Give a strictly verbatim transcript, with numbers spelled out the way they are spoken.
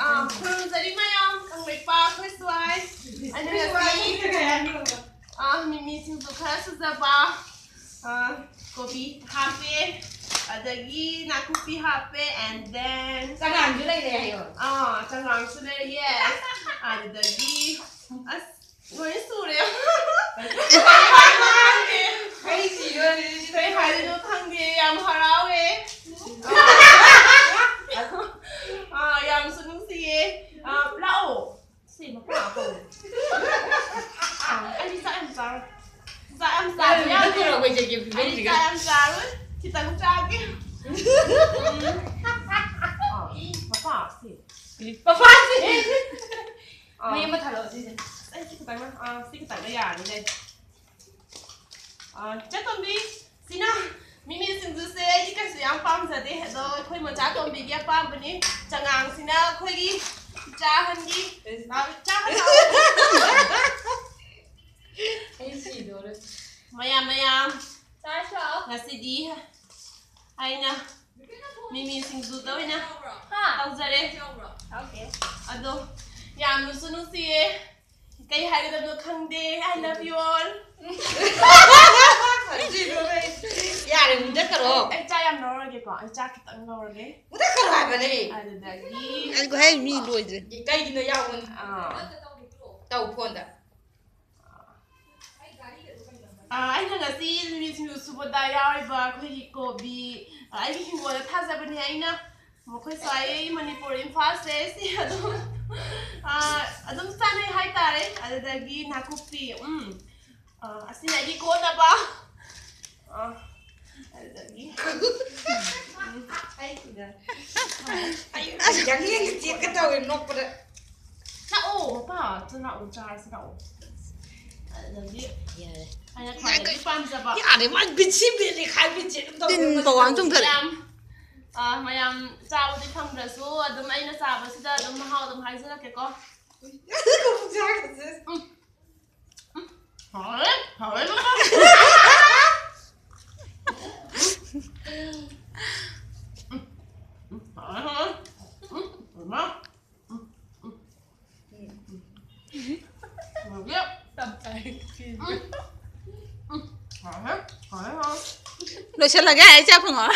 ꯑꯥ, ꯈꯨꯔꯨꯝꯖꯔꯤ ꯃꯌꯥꯝ, ꯀꯪꯂꯩꯄꯥꯛ ꯑꯩꯈꯣꯏ ꯁ꯭ꯋꯥꯏ꯫ ꯑꯩꯅ ꯉꯁꯤ, ꯑꯥ, ꯃꯤꯃꯤ ꯁꯤꯡꯖꯨ ꯈꯔ ꯁꯨꯖꯕ, ꯑꯥ, ꯀꯣꯕꯤ ꯍꯥꯞꯄꯦ, ꯑꯗꯒꯤ ꯅꯥꯀꯨꯞꯄꯤ ꯍꯥꯞꯄꯦ, and then ꯆꯉꯥꯡꯁꯨ ꯂꯩꯔꯦ ꯍꯥꯏꯌꯣ꯫ ꯑꯥ, ꯆꯉꯥꯡꯁꯨ ꯂꯩꯔꯦ, yes꯫ ꯑꯗꯨꯗꯒꯤ, ꯑꯁ, ꯂꯣꯏ ꯁꯨꯔꯦ꯫ ꯀꯩ ꯍꯥꯏꯗꯣꯏꯅꯣ ꯈꯪꯗꯦ, ꯌꯥꯝ ꯍꯔꯥꯎꯋꯦ꯫ ꯑꯥ, ꯌꯥꯝꯁꯨ ꯅꯨꯡꯁꯤꯌꯦ꯫ ꯑꯥ, ꯂꯥꯛꯑꯣ꯫ ꯁꯤ ꯃꯄꯥ ꯀꯧ꯫ ꯑꯥ, ꯑꯩꯗꯤ ꯆꯥꯛ ꯌꯥꯝ ꯆꯥꯔꯣꯏ꯫ ꯆꯥꯛ ꯌꯥꯝ ꯆꯥꯕ ꯌꯥꯗꯦ꯫ ꯑꯩꯗꯤ ꯆꯥꯛ ꯌꯥꯝ ꯆꯥꯔꯣꯏ꯫ ꯈꯤꯇꯪ ꯆꯥꯒꯦ꯫ ꯎꯝ꯫ ꯑꯥ, ꯃꯄꯥ, ꯁꯤ꯫ ꯃꯄꯥ, ꯁꯤ꯫ ꯑꯥ꯫ ꯃꯩ ꯑꯃ ꯊꯥꯜꯂꯛꯑꯣ ꯁꯤꯁꯦ꯫ ꯑꯩ ꯁꯤ ꯈꯤꯇꯪꯅ, ꯑꯥ, ꯁꯤ ꯈꯤꯇꯪꯅ ꯌꯥꯔꯅꯤꯅꯦ꯫ ꯑꯥ, ꯏꯆꯦ ꯇꯣꯝꯕꯤ, ꯁꯤꯅ ꯃꯤꯃꯤ ꯁꯤꯡꯖꯨꯁꯦ ꯑꯩꯗꯤ ꯀꯩꯁꯨ ꯌꯥꯝ ꯄꯥꯝꯖꯗꯦ, ꯑꯗꯣ ꯑꯩꯈꯣꯏ ꯃꯆꯥ ꯇꯣꯝꯕꯤꯒꯤ ꯑꯄꯥꯝꯕꯅꯤ꯫ ꯆꯉꯥꯡꯁꯤꯅ ꯑꯩꯈꯣꯏꯒꯤ ꯏꯆꯥ ꯑꯍꯟꯒꯤ, ꯏꯆꯥ ꯑꯍꯟ꯫ ꯑꯩ ꯁꯤꯗꯣꯔꯦ꯫ ꯃꯌꯥꯝ, ꯃꯌꯥꯝ, ꯆꯥꯔꯁꯤ ꯂꯥꯛꯑꯣ꯫ ꯉꯁꯤꯗꯤ ꯑꯩꯅ ꯃꯤꯃꯤ ꯁꯤꯡꯖꯨꯗ ꯑꯣꯏꯅ ꯍꯥ? ꯇꯧꯖꯔꯦ꯫ Okay꯫ ꯑꯗꯣ ꯌꯥꯝꯅꯁꯨ ꯅꯨꯡꯁꯤꯌꯦ꯫ ꯀꯩ ꯍꯥꯏꯒꯗꯕꯅꯣ ꯈꯪꯗꯦ꯫ I love you all꯫ ꯌꯥꯔꯦ, ꯃꯨꯟꯊꯠꯈ꯭ꯔꯣ꯫ ꯑꯩ ꯆꯥꯛ ꯌꯥꯝ ꯂꯧꯔꯒꯦꯀꯣ꯫ ꯑꯩ ꯆꯥꯛ ꯈꯤꯇꯪ ꯂꯧꯔꯒꯦ꯫ ꯃꯨꯟꯊꯠꯈ꯭ꯔꯣ ꯍꯥꯏꯕꯅꯦ꯫ ꯑꯗꯨꯗꯒꯤ ꯑꯩ ꯍꯥꯏ ꯃꯤ ꯂꯣꯏꯗ꯭ꯔꯦ꯫ ꯀꯩꯒꯤꯅꯣ ꯌꯥꯎꯕꯅꯤ? ꯑꯥ꯫ ꯇꯧ ꯐꯣꯟꯗ꯫ ꯑꯥ, ꯑꯩꯅ ꯉꯁꯤ ꯃꯤꯃꯤ ꯁꯤꯡꯖꯨ ꯁꯨꯕꯗ ꯌꯥꯎꯔꯤꯕ ꯑꯩꯈꯣꯏꯒꯤ ꯀꯣꯕꯤ, ꯑꯥ, ꯑꯩꯒꯤ ꯍꯤꯡꯒꯣꯜꯗ ꯊꯥꯖꯕꯅꯦ ꯑꯩꯅ꯫ ꯃꯈꯣꯏ ꯁ꯭ꯋꯥꯏ ꯃꯅꯤꯄꯨꯔ ꯏꯝꯐꯥꯜꯁꯦ ꯁꯤ ꯑꯗꯨꯝ, ꯑꯥ, ꯑꯗꯨꯝ ꯆꯥꯅꯩ ꯍꯥꯏꯇꯥꯔꯦ꯫ ꯑꯗꯨꯗꯒꯤ ꯅꯥꯀꯨꯞꯄꯤ, ꯎꯝ, ꯑꯥ, ꯑꯁꯤꯅ ꯑꯩꯒꯤ ꯀꯣꯟꯅꯕ꯫ ꯑꯥ, ꯑꯗꯨꯗꯒꯤ, ꯎꯝ, ꯑꯩ ꯁꯤꯗ, ꯑꯩ ꯌꯥꯡꯂꯦꯟꯁꯦ ꯆꯦꯠꯀꯦ ꯇꯧꯋꯦ ꯅꯣꯛꯄꯗ꯫ ꯂꯥꯛꯑꯣ, ꯃꯄꯥ, ꯆꯥ ꯂꯥꯛꯑꯣ, ꯆꯥꯔꯁꯤ ꯂꯥꯛꯑꯣ꯫ ꯑꯗꯨꯗꯒꯤ ꯌꯥꯔꯦ꯫ ꯑꯩꯅ ꯈ꯭ꯋꯥꯏꯗꯒꯤ ꯄꯥꯝꯖꯕ꯫ ꯌꯥꯔꯦ, ꯃꯥ ꯕꯤꯠꯁꯤ ꯕꯤꯠꯅꯤ ꯈꯥꯏ ꯕꯤꯠꯁꯤ ꯑꯗꯨꯝ ꯇꯧꯔꯦ꯫ ꯇꯤꯟ ꯄꯋꯥ ꯑꯃ ꯆꯣꯡꯊꯔꯦ꯫ ꯃꯌꯥꯝ, ꯑ, ꯃꯌꯥꯝ ꯆꯥꯕꯗꯤ ꯐꯪꯗ꯭ꯔꯁꯨ ꯑꯗꯨꯝ ꯑꯩꯅ ꯆꯥꯕꯁꯤꯗ ꯑꯗꯨꯝ ꯃꯍꯥꯎ ꯑꯗꯨꯝ ꯍꯥꯏꯖꯔꯛꯀꯦꯀꯣ꯫ ꯎꯝ꯫ ꯎꯝ꯫ ꯍꯥꯎꯔꯦ, ꯍꯥꯎꯔꯦ, ꯃꯃꯥ꯫ ꯎꯝ, ꯎꯝ, ꯍꯥꯎꯔꯦ, ꯍꯥꯎꯔꯦ꯫ ꯎꯝ, ꯃꯃꯥ꯫ ꯂꯣꯏꯁꯤꯜꯂꯒꯦ ꯍꯥꯏ ꯏꯆꯥ ꯐꯪꯉꯣ꯫